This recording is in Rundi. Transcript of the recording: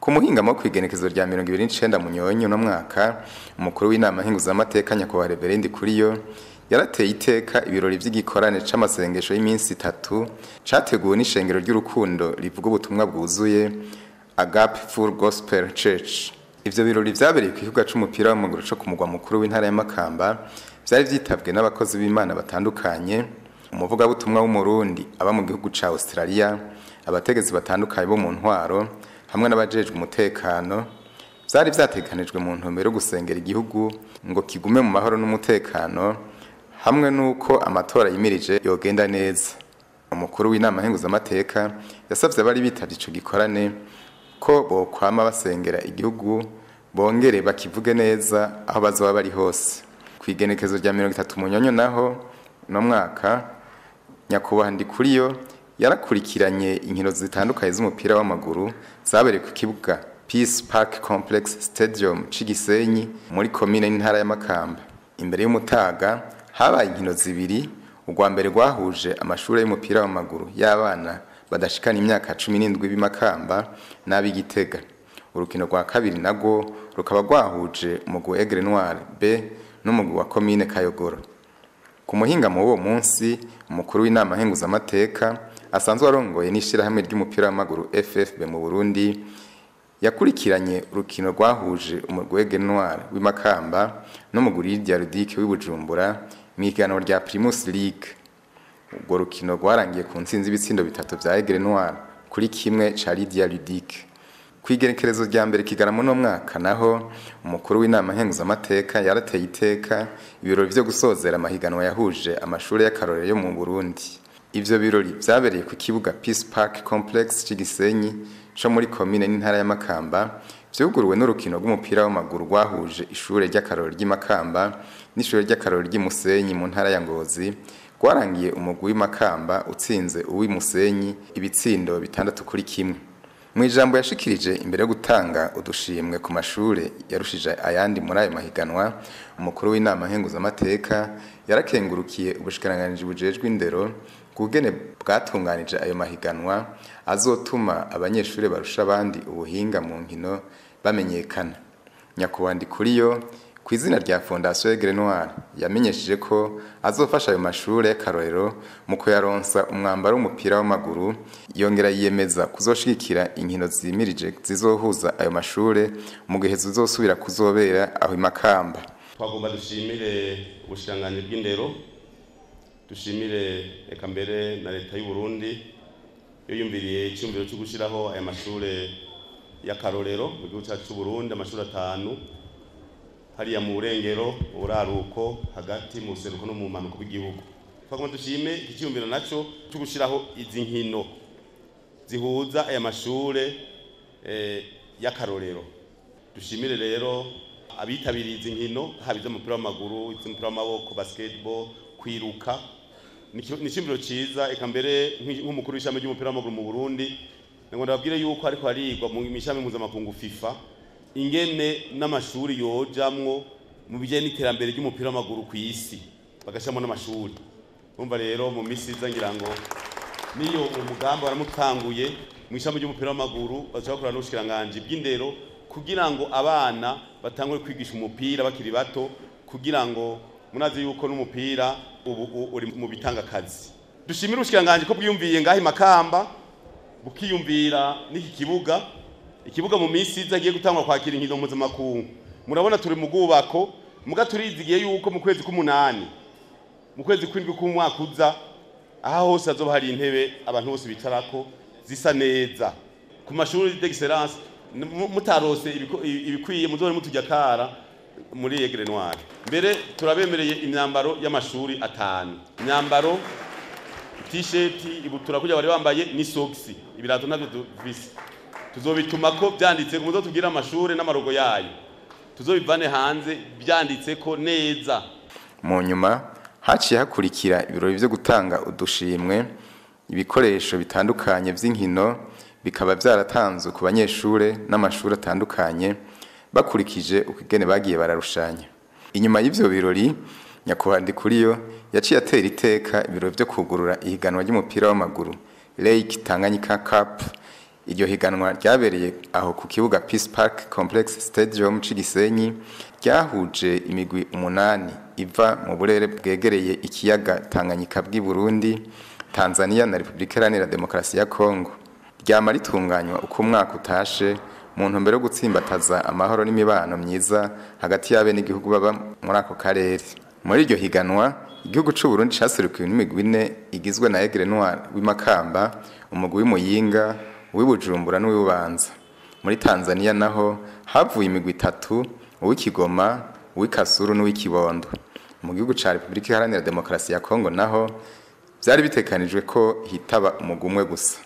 Ku muhingamo wo kw'igenekezo rya 29 Munyonyo no mwaka, umukuru w'inama nkenguzamateka nyakubahwa Reverend Kuriyo yarateye iteka ibirori vy'igikorane c'amasengesho y'iminsi 3 categuwe n'ishengero ry'urukundo rivuga ubutumwa bwuzuye Agape Full Gospel Church. Ivyo birori vyabereye ku kibuga c'umupira w'amaguru co ku mugwa mukuru w'intara ya Makamba, vyari vyitabwe n'abakozi b'Imana batandukanye, umuvugabutumwa w'Umurundi aba mu gihugu ca Australia, abategetsi batandukanye bo mu ntwaro hamwe n'abajejwe umutekano. Vyari vyategekanijwe mu ntumbero yo gusengera igihugu ngo kigume mu mahoro n'umutekano, hamwe n'uko amatora yimirije yogenda neza. Umukuru w'inama nkenguzamateka yasavye abari bitavye ico gikorane ko bokwama basengera igihugu bongere bakivuge neza aho bazoba bari hose. Kw'igenekezo rya 30 Munyonyo naho no mwaka, nyakubahwa Ndikuriyo yarakurikiranye inkino zitandukanye z'umupira w'amaguru zabereye ku kibuga Peace Park Complex Stadium c'igisenyi muri komine n'intara ya Makamba. Imbere y'umutaga habaye inkino zibiri. Urwa mbere rwahuje amashure y'umupira w'amaguru y'abana badashikana imyaka 17 b'imakamba n'ab'igitega. Urukino rwa kabiri narwo rukaba rwahuje umugwi Aigle Noir B n'umugwi wa komine Kayogoro. Ku muhingamo w'uwo munsi, umukuru w'inama nkenguzamateka asanzwe arongoye n'ishirahamwe ry'umupira w'amaguru FFB mu Burundi yakurikiranye urukino rwahuje umugwi Aigle Noir w'imakamba n'umugwi Lydia Ludic w'ibujumbura mw'ihiganwa rya Primus League. Urwo rukino rwarangiye ku ntsinzi y'ibitsindo 3 vya Aigle Noir kuri kimwe ca Lydia Ludic. Kw'igenekerezo rya 1 Kigarama no mwaka naho, umukuru w'inama nkenguzamateka yarateye iteka ibirori vyo gusozera amahiganwa yahuje amashure y'akarorero yo mu Burundi. Ivyo birori vyabereye ku kibuga Peace Park Complex c'igisenyi co muri komine n'intara ya Makamba, vyuguruwe n'urukino rw'umupira w'amaguru rwahuje ishure ry'akarorero ry'imakamba n'ishure ry'akarorero ry'imusenyi mu ntara ya Ngozi, rwarangiye umugwi w'imakamba utsinze uw'imusenyi ibitsindo 6-1. Mu ijambo yashikirije imbere yo gutanga udushimwe ku mashure yarushije ayandi muri ayo mahiganwa, umukuru w'inama nkenguzamateka yarakengurukiye ubushikiranganji bujejwe indero kugene bwatunganije ayo mahiganwa azotuma abanyeshure barusha abandi ubuhinga mu nkino bamenyekana. Nyakubahwa Ndikuriyo kw'izina rya Fondation Aigle Noir yamenyesheje ko azofasha ayo mashure y'akarorero mu kuyaronsa umwambaro w'umupira w'amaguru, yongera yiyemeza kuzoshigikira inkino zimirije zizohuza ayo mashure mu gihe zizosubira kuzobera aho imakamba. Twagomba dushimire ubushikiranganji bw'indero, dushimire eka mbere na leta y'u Burundi yo yumviriye icyumviro cyo gushiraho aya mashure y'akarorero mu gihugu cyacu cy'u Burundi, amashuri 5 hariya mu burengero, uburaruko, hagati mu buseruko no mu manuko bw'igihugu. Twagomba dushime iki cyumviro naco cyo gushiraho izi nkino zihuza aya mashure y'akarorero. Dushimire rero abitabiriye izi nkino, haba iz'umupira w'amaguru, iz'umupira w'amaboko, basketball, kwiruka. Ni icyumviro ciza, eka mbere nk'umukuru w'ishami ry'umupira w'amaguru mu Burundi ngo ndababwire yuko ariko harigwa mu ishami mpuzamakungu FIFA ingene n'amashuri yojamwo mu bijanye n'iterambere ry'umupira w'amaguru ku isi, bagashiramo n'amashuri. Urumva rero mu misi iza ngira ngo niyo umugambi waramutanguye mu ishami ry'umupira w'amaguru, bazoca bakora n'ubushikiranganji bw'indero kugira ngo abana batangure kwigisha umupira bakiri bato, kugira ngo munazi yuko n'umupira ubu uri mu bitanga akazi. Dushimire ubushikiranganji ko bwiyumviye ngaho imakamba, bukiyumvira n'iki kibuga. Ikibuga mu minsi iza agiye gutangwa kwakira inkino mpuzamakungu. Murabona turi mu bwubako, muga turizigiye yuko mu kwezi k'umunani, mu kwezi kw'indwi k'umwaka uza, aha hose hazoba hari intebe abantu bose bicarako zisa neza. Ku mashuri d'excellence mutarose ibikwiye muzore mutujya kara muri Aigle Noir. Mbere turabemereye imyambaro y'amashuri 5, imyambaro t-shirt, ibutura kujya bari bambaye ni socks, ibirato navyo dufise. Tuzobituma ko byanditse ko muzotubwira amashure n'amarogo yayo, tuzobivane hanze byanditse ko neza. Mu nyuma haciye hakurikira ibirori vyo gutanga udushimwe, ibikoresho bitandukanye vy'inkino bikaba vyaratanzwe ku banyeshure n'amashuri atandukanye bakurikije ukugene bagiye bararushanya. Inyuma y'ivyo birori, nyakubahwa Ndikuriyo yaciye atera iteka ibirori vyo kugurura ihiganwa ry'umupira w'amaguru Lake Tanganyika Cup Iryo higanwa ryabereye aho ku kibuga Peace Park Complex Stadium c'igisenyi, ryahuje imigwi 8 iva mu burere bwegereye ikiyaga Tanganyika bw'i Burundi, Tanzania na Republika Iharanira Demokarasi ya Kongo. Ryama ritunganywa uko umwaka utashe mu ntumbero yo gutsimbataza amahoro n'imibano myiza hagati y'abenegihugu baba muri ako karere. Muri iryo higanwa, igihugu c'u Burundi caserukiwe n'imigwi 4 igizwe na Aigle Noir w'imakamba, umugwi w'Imuyinga, uw'ibujumbura n'uw'ibubanza. Muri Tanzania naho havuye imigwi 3, uw'ikigoma, uw'ikasuru n'uw'ikibondo. Mu gihugu ca Republika Iharanira Demokarasi ya Kongo naho vyari bitekanijwe ko hitaba umugwi umwe gusa.